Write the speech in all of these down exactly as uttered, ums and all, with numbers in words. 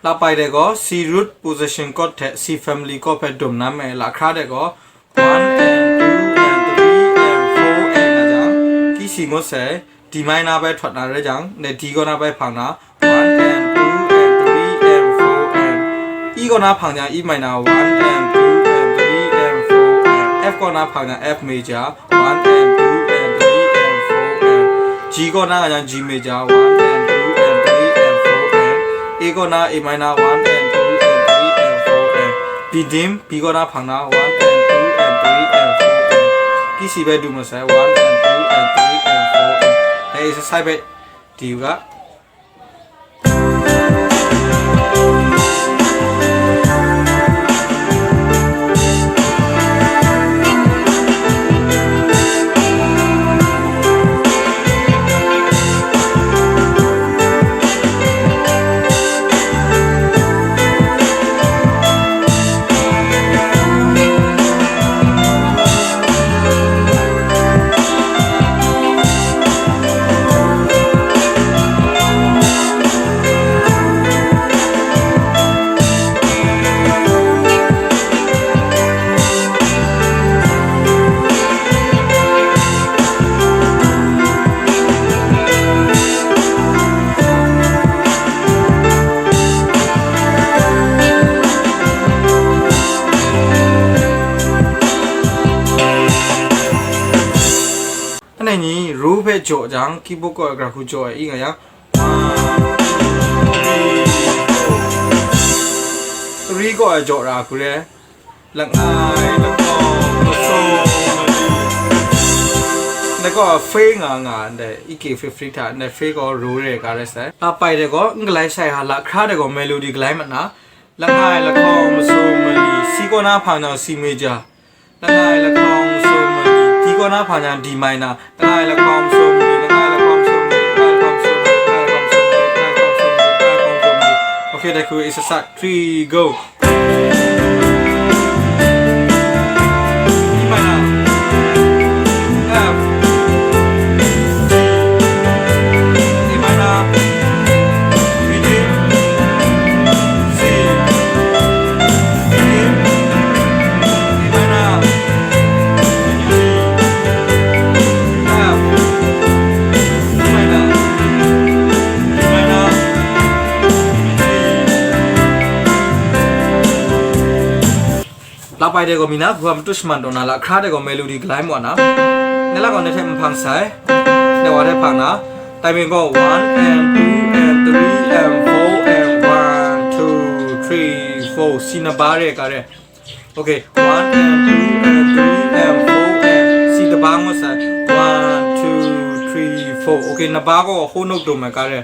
Lapai de gaw C root position chord hte C family chord hpe dum na me, lahkra de gaw one and two and three and four and nga jang, key C ngut sai, D minor bai htawt na rai jang, ne D kaw na bai hpang na, one and two and three and four and, E kaw na hpang jang E minor, one and two and three and four and, F kaw na hpang jang F major, one and two and three and four and, G kaw na nga jang G major, one and two and three and four and, A kaw na A minor, one and two and three and four and, B dim, B kaw na hpang na, one and two and three and four and, key C bai dum masai, one and two and three and four and, dai exercise bai di u ga. Anhte ni ru hpe jaw jang, keyboard kaw ai gara hku jaw ai, i nga yang, ri kaw ai jaw ra hku re, langai, lakawng, masum, mali. Ndai kaw fe nga nga ndai, ike fe fri hta, ndai fe gaw ru re ga rai sai. Lapai de gaw n galai sai ha, lahkra de gaw melody galai mat na, langai, lakawng, masum, mali, C kaw na hpang jang C major, langai, lakawng, masum, mali, D kaw na hpang jang D minor, langai, lakawng, masum, mali, langai, lakawng, masum, mali, langai, lakawng, masum, mali, langai, lakawng, masum, mali, langai, lakawng, masum, mali. Okay, dai hku exercise, three, go. E minor, F, G, A minor, B dim, C, B dim, A minor, G, F, A minor, A minor, G. Lapai de gaw mi na, hkua matu shaman taw na, lahkra de gaw melody galai maw na. Ne la gaw ne hte nhpang sai, ne wa hte hpang na. Timing gaw one and two and three and four and one, two, three, four. C na ba re ka re. Okay, one and two and three and four and C da ba ngut sai. One, two, three, four. Okay, na ba gaw whole note dum ai ka re.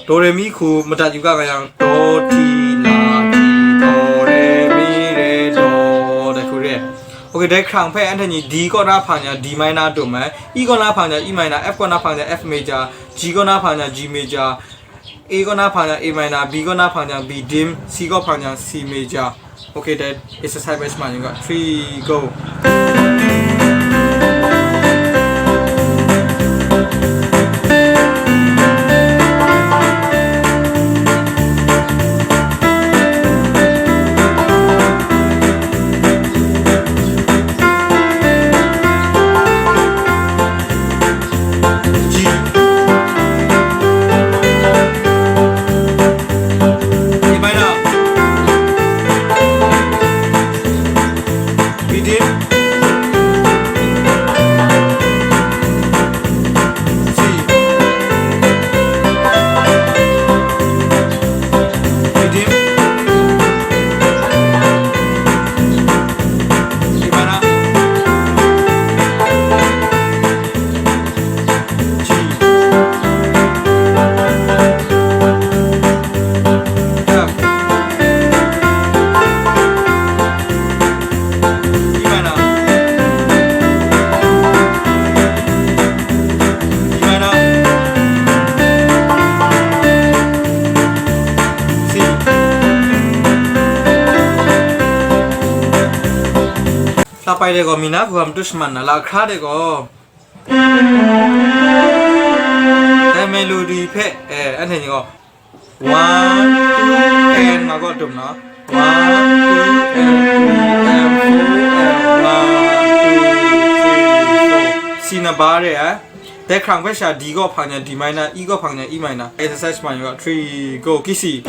Do, re, mi hku madat yu ga nga yang, do, ti, la, ti, do, re, mi, re, do, dai hku re. Okay, dai hkrang hpe anhte ni D kaw na hpang jang D minor dum ai, E kaw na hpang jang E minor, F kaw na hpang jang F major, G kaw na hpang jang G major, A kaw na hpang jang A minor, B kaw na hpang jang B dim, C kaw hpang jang C major. Okay, dai exercise bai shaman yu ga. Three, go. G. A minor. B dim. C. B dim. A minor. G. F. E minor. E minor. C. Lapai de gaw mi na, hkua matu shaman na, lahkra de gaw. Dai melody hpe, eh, anhte ni gaw, One, two, and nga gaw dum na. One, two, and three, and four, and one, two, three, four. C na bar re ai. Dai hkrang hpe sha D gaw hpang nya D minor, E gaw hpang nya E minor. Exercise man yu ga, three, go, kisi.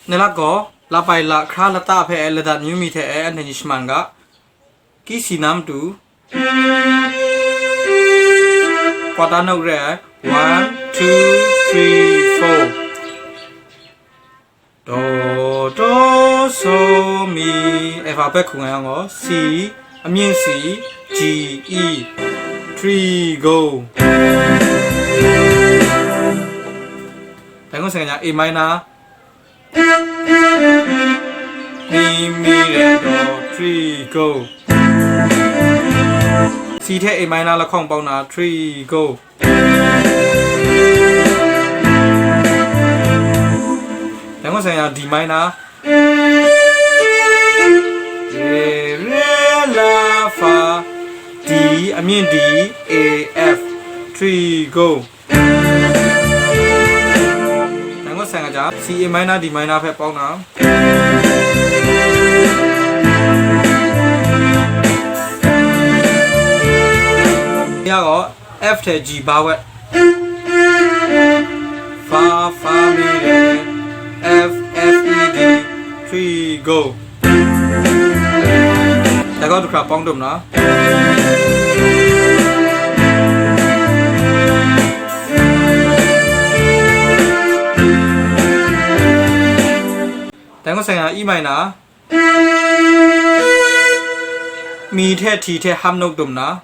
Nalak gaw, lapai lahkra lata hpe ai ladat myu mi hte e anhte ni shaman ga, kisi na matu, kwata note re ai, one, two, three, four. Do, do, so, mi, F hpe hkung ai yang gaw, C, amyin C, G, E, three, go. Dai ngut seng nya, A minor, mi, mi, re, do, three, go. C hte A minor lahkawng pawng na, three, go. Dai ngut seng nya D minor. Re, re, la, fa, D, amyin D, A, F, three, go. Dai ngut seng a ja, C A minor, D minor hpe pawng na. Ya gaw, F hte G bar wet. Fa, fa, mi, re, F, F, E, D, three, go. Dai gaw du hkra pawng dum na. Dai ngut seng nya E minor. Mi hte hti hte ham nuk dum na.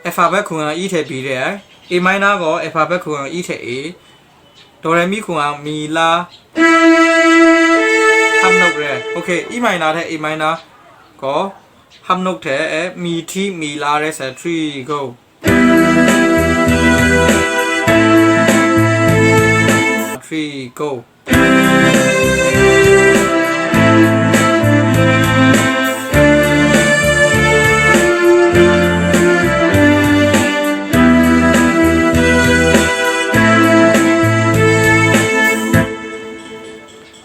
F hpe hkung yang E hte B re ai. A minor gaw F hpe hkung yang E hte A. Do re mi hkung yang mi la. Ham nuk re. Okay, E minor hte A minor gaw ham nuk hte, eh, mi hti mi la re sai, three, go. Three, go.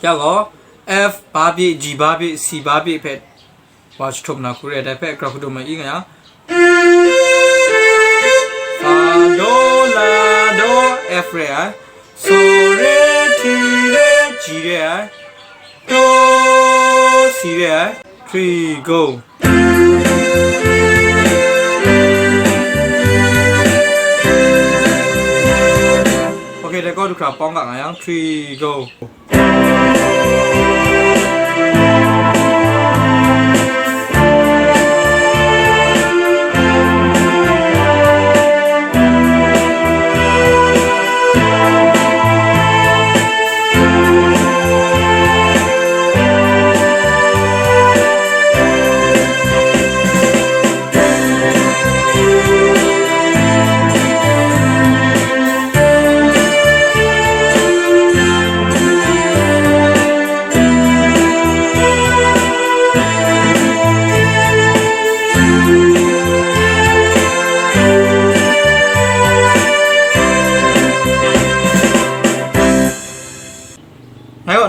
Ya gaw, F bar pyi, G bar pyi, C bar pyi hpe wa jahtum na hku re, dai hpe grau hkrum ai nga yang. Fa, do, la, do, F re ai. So, re, ti, re, G re ai. Do, si re ai. Three, go. Okay, dai gaw du hkra pawng ga nga yang, three, go.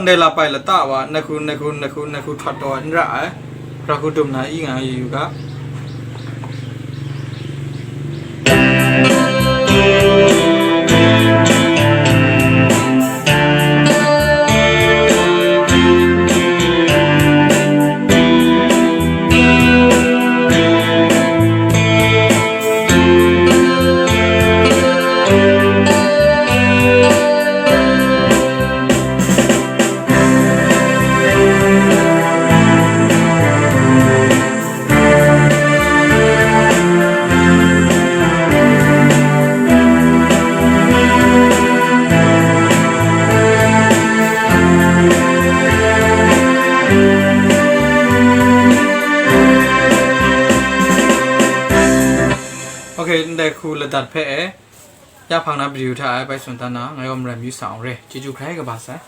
Ndai lapai lata wa, nai hku, nai hku, nai hku, nai hku hkrat taw ai, n ra ai. Hkra hku dum na i nga yu yu ga. Ok, ndai hku ladat hpe e, ya hpang na pru hta ai bai tsun dan na, ngai gaw maram yu sa awng re. Chyeju hkrai kaba sai.